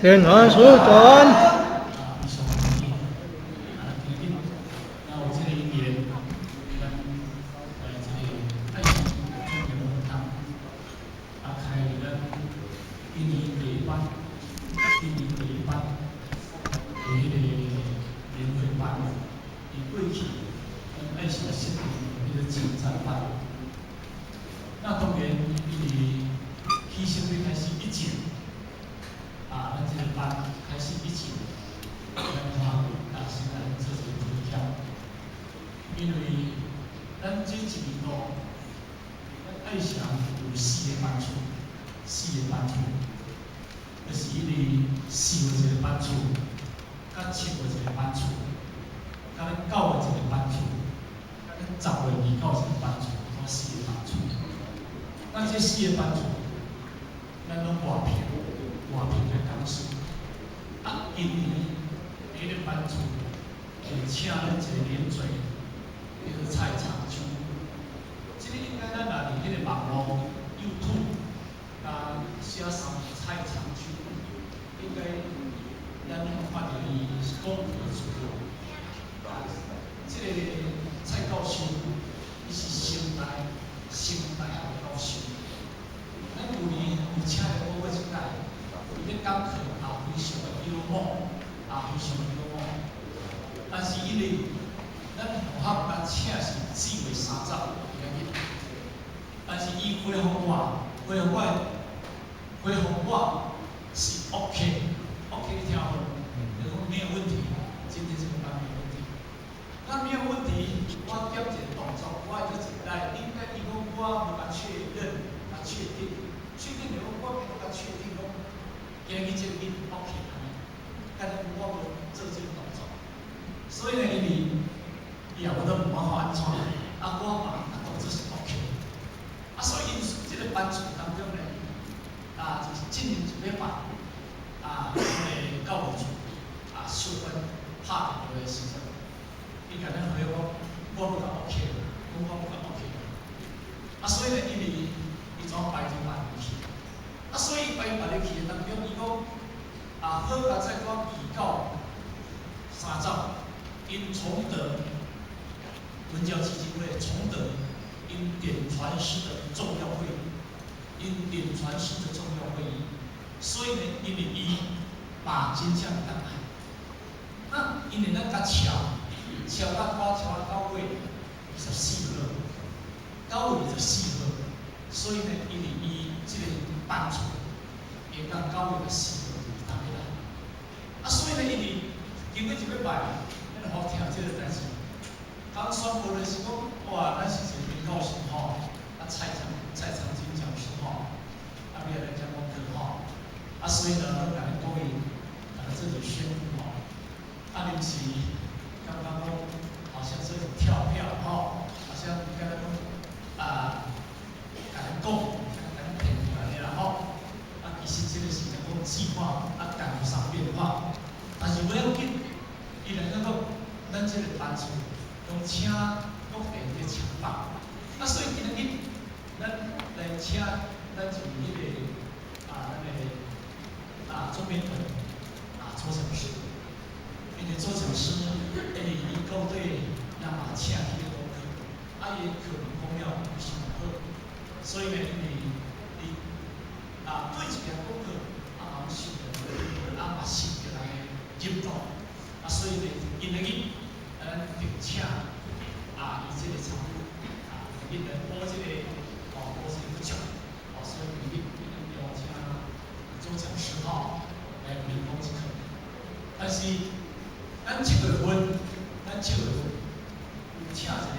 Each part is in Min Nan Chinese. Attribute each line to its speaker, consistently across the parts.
Speaker 1: 天寒時短。
Speaker 2: 啊，非常歡喜。啊，今日那有這個因緣，咱來這個愛心中年學堂，啊，開咱今年第一班，今年第一班的彼個年會班，佇過去，咱愛心設定彼個前瞻班。那當然，因為起先欲開始以前，啊，咱這個班開始以前，咱看啊，先來做一個推薦，因為咱這一年度，咱愛祥有四個班次，四個班次，就是因為4月一個班次，佮7月一個班次，佮咱9月一個班次，佮咱10月29一個班次，總四個班次。那這四個班次，咱攏外聘，外聘的講師。啊，今年彼個班次會請咱一個連綴，叫做蔡長秋。這個應該咱若佇彼個網路 YouTube 共寫上蔡長秋，應該咱攏看著伊講課資料。啊，這個蔡教授，伊是成大學的教授。咱舊年有請伊講過一擺，伊咧講課也非常的幽默，也非常的幽默。但是因為咱學校共請是4月30今日，但是伊回覆我，回覆我，回覆我是 OK，OK 你聽好，就講沒有問題，今天這個班沒有問題。那沒有問題，我點一個動作，我愛做一來，應該伊講我無共確認，共確定，確定就講我無共確定講，今日這個囡 OK 按呢，但是我無做這個動作，所以呢，因為伊也無得問我按怎，啊，我嘛當作是 OK，啊，所以因這個班次當中呢，啊，就是進前一禮拜，啊，阮的教務處啊，小可拍電話的時陣，伊共咱回講，我無共 OK，講我無共 OK，啊，所以呢，因為伊怎排就排入去，啊，所以排排入去的當中，伊講，啊，好佳哉講2到30，𪜶崇德文教基金會崇德𪜶點傳師的重要會議，𪜶點傳師的重要會議，所以呢，因為伊嘛真正會當來，那因為咱較超，超到我超到9月24號，9月24號，所以呢，因為伊這個班次會當9月4號就當起來，啊，所以呢，因為經過一禮拜，咱好聽這個代誌，剛宣布的是講，哇，咱是一個教授吼，啊，蔡長金講師吼，啊，欲來講功課吼，啊，所以呢，攏共恁各位，共這裡宣布吼，啊，臨時感覺講好像是跳票吼，好像敢若講啊，共恁講，共恁騙去按呢啦吼，啊，其實這個是講計劃啊趕不上變化，但是無要緊，伊來講，咱這個班次攏請各地的強棒，啊，所以今日咱來請咱一位彼個啊，咱的啊周邊本啊周講師，因為周講師因為伊到底咱嘛請去咧講課，啊伊的課講了非常好，所以呢，因為伊啊對一件講課啊嘛受著，啊嘛受著人的引導，啊所以呢，今日咱特請啊伊這個參與啊，今日來補這個哦補這個不足，哦所以今日一定邀請周講師吼來為講一課。但是咱7月份，咱七月份有請一個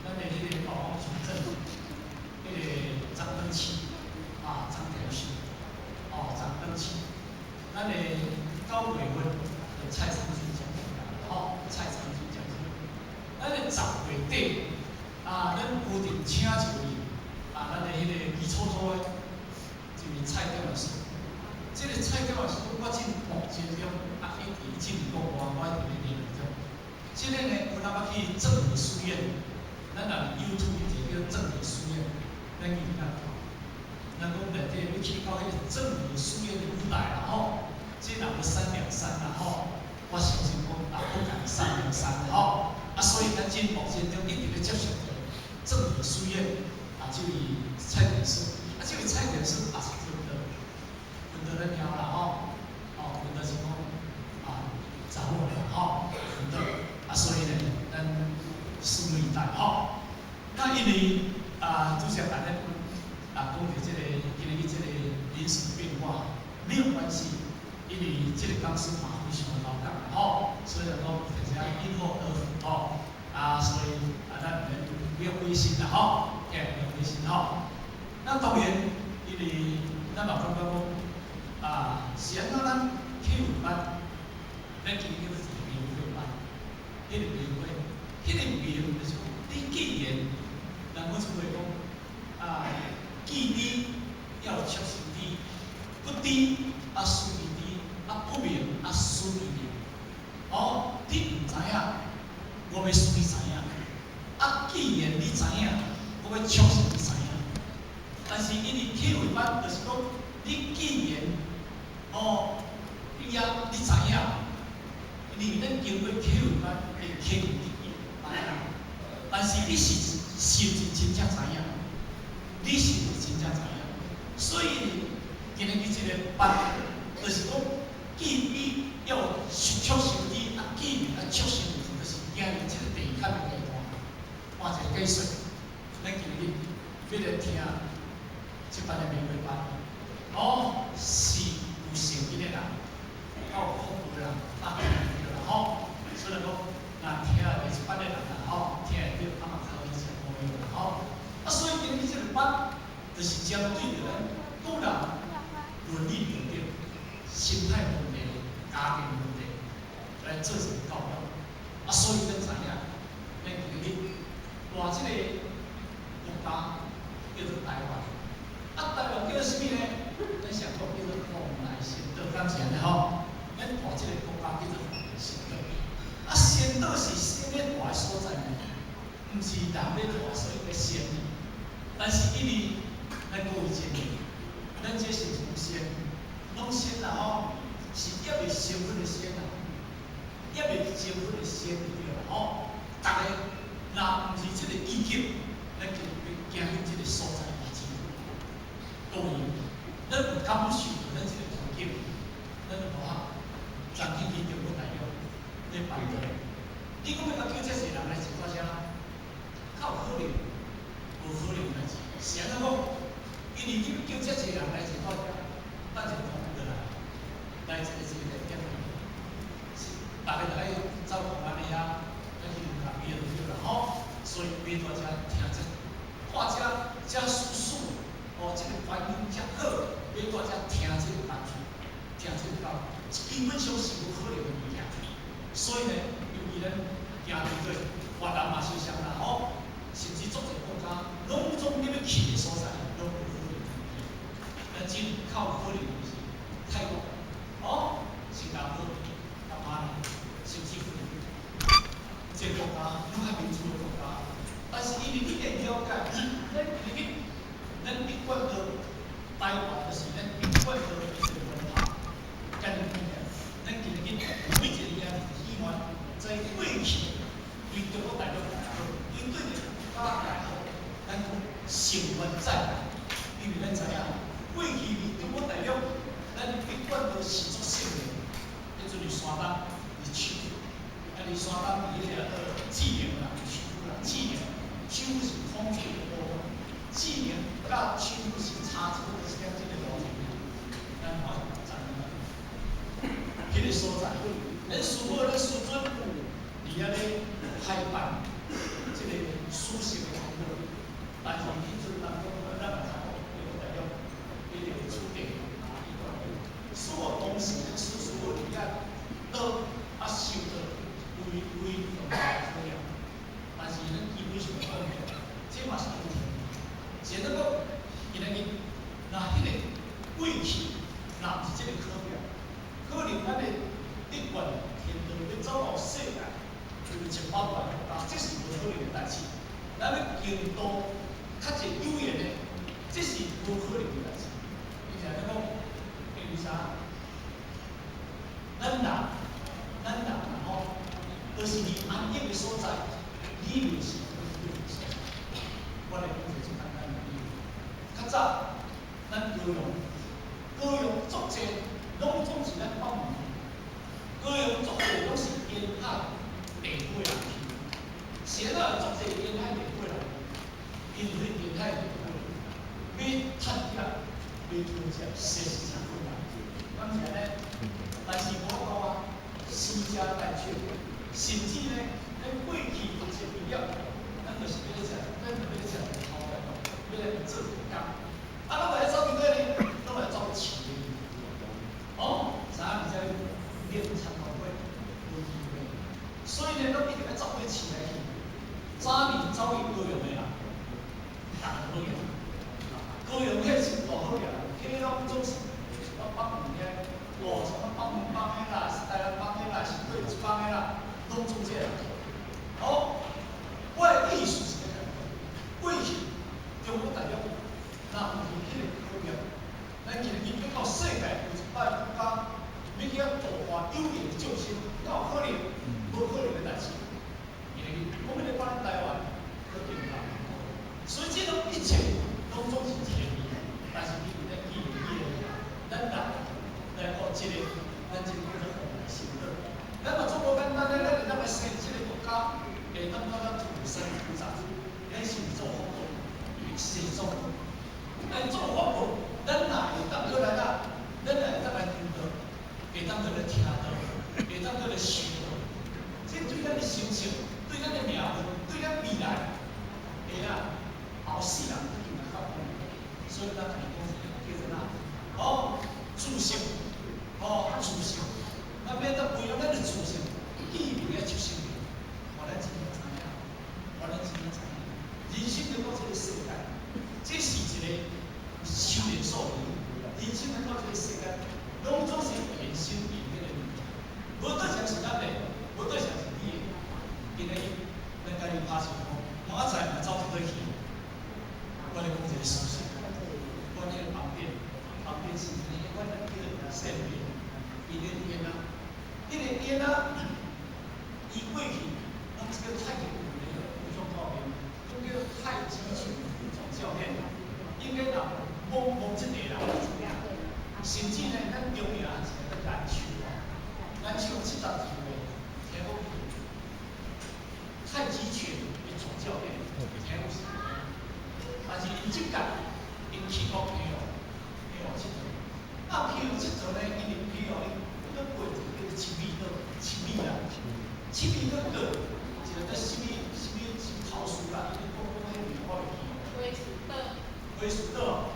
Speaker 2: 咱的彼個寶光村鎮，彼個張登啟啊，張講師，哦，張登啟，咱的9月份的蔡長軍講師，吼，蔡長軍講師，咱的10月底啊，咱固定請一位啊，咱的彼個基礎組的一位蔡教師。這個蔡教師我進目前中啊，伊佇進講我，我佇咧練中。這個呢，有當捌去鄭和書院，咱若 YouTube 一個叫鄭和書院，咱去看。咱講內底欲去到彼個鄭和書院的舞台啦吼，這個這个講師嘛非常的老講吼，所以講大家因禍得福吼，啊，所以啊，咱毋免不要灰心啦吼，嘿，不要灰心吼。那當然，因為咱嘛感覺講，啊，是按怎咱啟慧班，咱今日叫做一個明慧班，彼個明慧，彼個明就是講，你既然人講一句講，啊，既知要促成知，不知啊思其知，啊不明啊思其明。哦，你毋知影，我欲使你知影。啊，既然你知影，我欲促成你知影。但是因為啟慧班就是講，你既然哦，你也你知影，因為咱經過啟慧班會啟發你知影，但是你是是毋是真正知影？你是毋是真正知影？所以今日這個班就是講，既知要促成知，啊，既明啊促成知，就是今日這個地坎的階段，換一個解說，咱今日欲來聽這班的明慧班，哦，是有聖經的人，較有福報的人，啊，聽會著啦吼。所以講，若聽會這班的人啦吼，聽會著，啊嘛較好食好用啦吼。啊，所以今日這個班，就是針對著咱個人倫理道德、心態問題、家庭問題來做一個教育。啊，所以咱知影，咱今日蹛這個國家叫做台灣。啊，台灣叫做啥物呢？咱上講叫做蓬萊仙島，敢是按呢吼？咱蹛這個國家叫做蓬萊仙島。啊，仙島是仙咧蹛的所在呢，毋是人咧蹛，所以叫仙。但是因為咱各位建議，咱這是從仙，攏仙啦吼，是抑未成佛的仙啦，抑未成佛的仙就對啦吼。逐个若毋是這個意境，咱就欲行去這個所在嘛真當然，咱有感受著咱這個環境，咱就無法轉去去中國大陸咧辦道。你講欲共叫遮濟人來坐遮，較有可能？無可能代誌。是按怎講？因為你欲叫遮濟人來坐遮，等一個團過來，來一個一個點，是逐个就愛走公安的遐，咱去咖啡就對啦吼。所以欲蹛遮聽遮，蹛遮遮舒適，哦，這個環境遮好，欲蹛遮聽這個班主，聽這個教，基本上是無可能的物件。所以呢，尤其咱行對越南嘛是相啦吼，甚至足濟國家，攏總你欲去的所在，攏無可能。咱只較有可能就是泰國，哦，新加坡、甲馬來，甚至菲律賓，這個國家攏較民主的國家。但是因為你會了解，咱今日咱一貫的台灣就是咱一貫的一個文化，簡單講起來，咱今日每一個人希望在過去對中國大陸也好，對對個國家也好，咱講成員在，因為咱知影，過去佇中國大陸，咱一貫都是做聖的，彼陣佇山東佇曲阜，啊佇山東佇彼个濟寧啦，曲阜啦，濟寧，曲阜是孔子的故鄉，濟寧佮曲阜是差一個時間這個路程。咱看知影，彼個所在，咱師母咱師尊佇遐咧開辦這個書食的工作，但是彼陣當中，咱嘛較講中國大陸彼個土地啊，所有當時咱師師母佇遐倒啊受到危危重大的考驗，但是咱基本上講，這嘛是有天。是按怎講？今仔日若彼個過去，若毋是這個考驗，可能咱的一貫天道欲走到世界，就是100萬國家，這是無可能的代誌。咱欲經度較濟有緣的，這是無可能的代誌。你聽咱講，因為啥？咱人，咱人吼，就是佇安逸的所在，裡面是危險的所在。我來講一個最簡單的例子。較早，咱高雄，高雄足濟，攏總是咱北門。高雄足濟攏是沿海地區的人去，是按怎會足濟沿海地區的人？因為沿海地區欲趁食、欲討食，實是誠困難。敢是按呢？但是家帶去，甚至呢，咱過去有一個畢業，咱就是欲咧食，咱就欲咧食頭來，欲來做一個工。啊，攏會走佇佗呢？攏會走飼的。哦，知影佇遮練參觀會，無機會。所以呢，攏一定愛走去飼來去。早年走去高雄的人，逐個都用。高雄彼是大好額，彼攏總是北方遐，哦，什麼北方幫的啦，是台南幫的啦，是佗一幫的啦，攏總這個。好，我的意思是欲講，過去中國大陸若毋是彼個考驗，咱今日欲到世界有一擺國家，欲去遐度化有緣的眾生，敢有可能？無可能的代誌。因為講欲咧放咱台灣，去更加，所以這種一切攏總是天意，但是因為咱記記的，咱人來學這個，咱這個叫做宏來修道。咱嘛做無簡單咧，咱會當來生這個國家，會當到咱土生土長，咱是有做福報，是做福。咱做福報，咱若會當閣來啊，咱若會當來聽道，會當閣來聽道，會當閣來修道，這對咱的心情，對咱的命運，對咱未來，會啊，後世人一定會較好。所以咱共伊講一個叫做哪？哦，自性，哦，自性。咱欲當培養咱的自性，記名的出生，予咱真正知影，予咱真正知影。人生來到這個世界，這是一個修煉所在。人生來到這個世界，攏總是緣生緣彼個物件，無對象是咱的，無對象是你的。今日咱家己拍算講，明仔載若走佇佗去，我咧講一個事實。阮彼個旁邊，旁邊是啥物？阮叫做善變，伊咧煙仔，彼個煙仔，伊過去，咱這個太極拳的副總教練，閣叫太極拳副總教練，應該若摸摸這個人就知影。甚至呢，咱中營一個籃球啊，籃球70場的，聽講太極拳的總教練，聽講是，但是𪜶這屆，𪜶去國平湖，平湖𨑨迌，啊平湖𨑨迌呢，因為平湖伊閣過一個叫做七美島，七美啦，七美島過一個叫啥物啥物啥物桃樹啦，伊咧講講彼個名我袂記。
Speaker 1: 灰樹島。
Speaker 2: 灰樹島，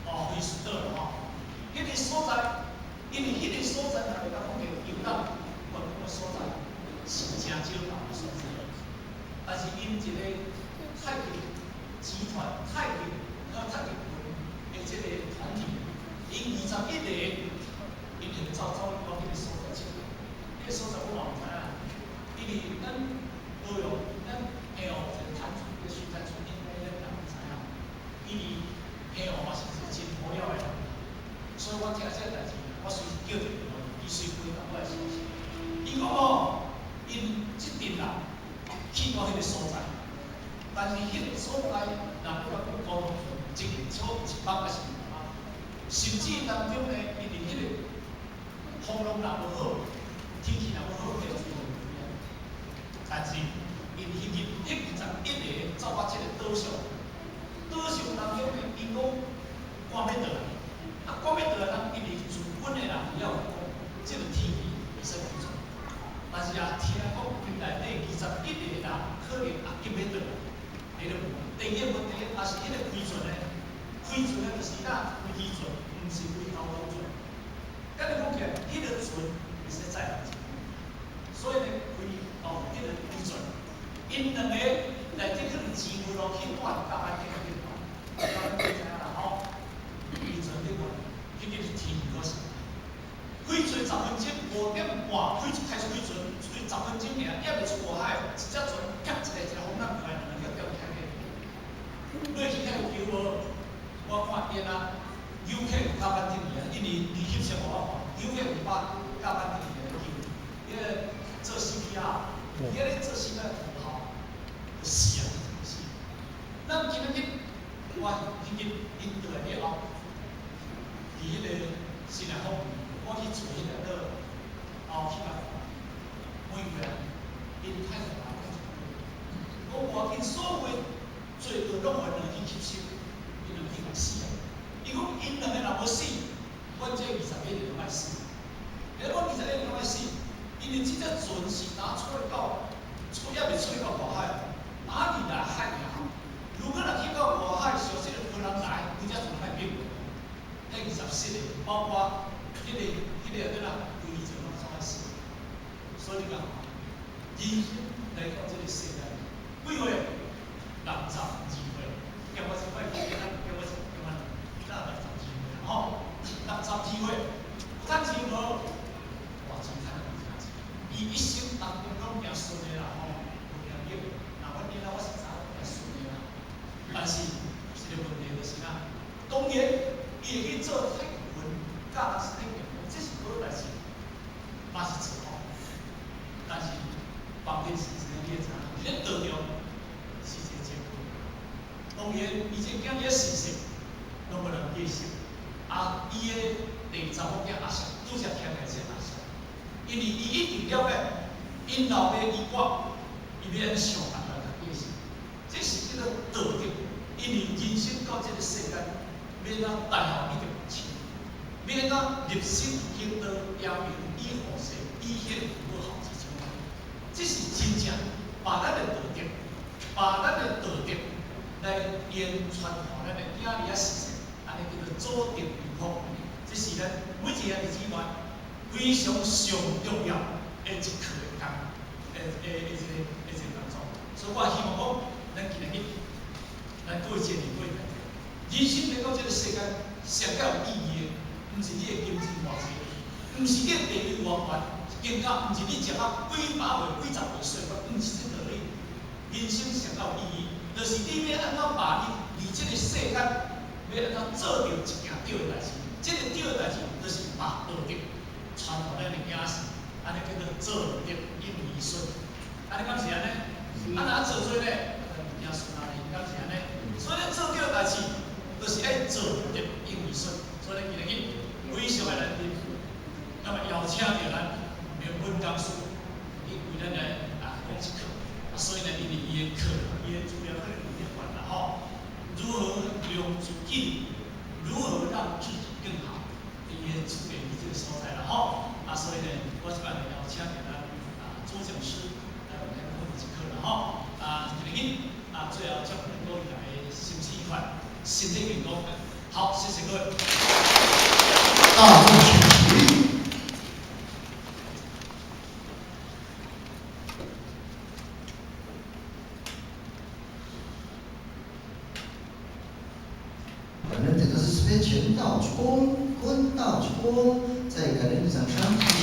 Speaker 2: 哦，灰樹島吼，彼個所在，因為彼個所在若會當講著遊覽觀光的所在，是誠少人的所在。但是𪜶一個太極集團、太極和太極拳的這個團體，𪜶21個，𪜶就走走去到彼個所在佚佗。彼個所在我嘛毋知影，因為咱高雄、咱平湖一個潭子，叫徐潭村，應該咱人知影。因為平湖嘛是一個真好了的人，所以我聽這個代誌，我隨時叫一個電話，伊隨回答我的消息。伊講哦，𪜶這陣人去到彼個所在，但是彼個所在，若欲講交通一個草一百還是兩百，甚至當中呢，因為彼個風浪若無好，天氣若無好，彼個水就無但是，𪜶彼日彼21個走到這個島上，島上當中呢，𪜶講趕欲倒來，啊趕欲倒來，人因為駐軍的人了有講，這個天氣會使去做，但是也聽講𪜶內底21個人可能也急欲倒來，彼個問題。第一個問題，也是彼個開船的，開船的就是哪飛機船，毋是開交通船。敢你講起來，彼個船會使載人，所以呢，開哦，彼個飛船，𪜶兩個內底可能錢有路去住伫甲板頂頂頭，甲板頂知影啦吼。飛船頂懸，彼個是天氣閣是。開船10分鐘，5點半開開始開船，出十分鐘爾，猶未出外海，一隻船夾一個一個風浪過來，兩個掉起來。落去遐有救無？我看見啊，遊客有甲板頂爾，因為你翕相予我看，遊客有把甲板頂爾救，彼個做 CPR，伊咧做 CPR 頭號，死啊死！咱今仔日我彼日𪜶倒來了後，佇彼個新來福，我去找彼個島，後去共看，問伊啊，𪜶太太講一句，講無要緊，所有的罪惡攏予兩個去吸收，𪜶兩個去共死啊！伊講𪜶兩個若無死，阮這21個攏愛死。如果21個攏愛死，因為
Speaker 1: 為這隻船是打出到，出猶未出到外海，打佇內海爾。如果若去到外海，小這個波浪來，規隻船海變。彼27個，包括彼個叫啥？規船攏總愛死。所以你講，人生來到這個世界，幾歲？62歲。欠我一塊錢，欠我欠我，哪62歲吼？62歲，有趁錢無？偌錢趁有誠濟。伊一生當中攏行順的啦吼，無行逆。若阮囡仔我是知影行順的啦。但是有一個問題就是啥？當然，伊會去做太平教人身體健康，這是好代誌，嘛是錯吼。但是關鍵是一個你會知影，佇咧道中是一個結果。當然，伊這囝兒信息攏無人繼承。啊，伊的第二查某囝阿叔，拄則聽來這阿叔，因為伊一定了解，𪜶老爸伊我，伊欲按怎想辦法來繼承，這是叫做道德。因為人生到這個世間，欲按怎大孝一定有親，欲按怎立身行道，揚名以後世，以顯父母孝這種，這是真正把咱的道德，把咱的道德來言傳予咱的囝兒仔事實，按呢叫做祖德遺風。這是咱每一個兄弟姊妹非常上重要的一課的工，的的的一個的一個工作。所以我希望講，咱今日，咱各位這裡各位人生來到這個世間，上較有意義的，毋是你的金錢偌濟，毋是你的地位偌懸，更加毋是你食啊幾百歲、幾十歲歲，毋是這道理。人生上較有意義，就是你欲按怎把你佇這個世間，欲按怎做著一件對的代誌。這個對的代誌，就是把道德傳予咱的子孫，按呢叫做祖德應兒孫。按呢敢是按呢？啊，若做做咧，子孫按呢，敢是按呢？所以咧做對的代誌，就是愛祖德應兒孫。所以今日非常的難得，那麼邀請著咱明文講師，伊為咱來啊講一課。啊，所以呢，因為伊的課，伊的資料可能有點懸啦吼。如何用自己？如何讓自己更好？伊的主題佇這個所在啦吼。啊，所以呢，我這擺來邀請著咱啊主講師來為咱講一課啦吼。啊，今日啊，最後祝福各位大家心情愉快，身體健康。好，謝謝各位。
Speaker 3: 大眾請起。反正這個是這邊前道一躬，坤道一躬，再感恩掌聲。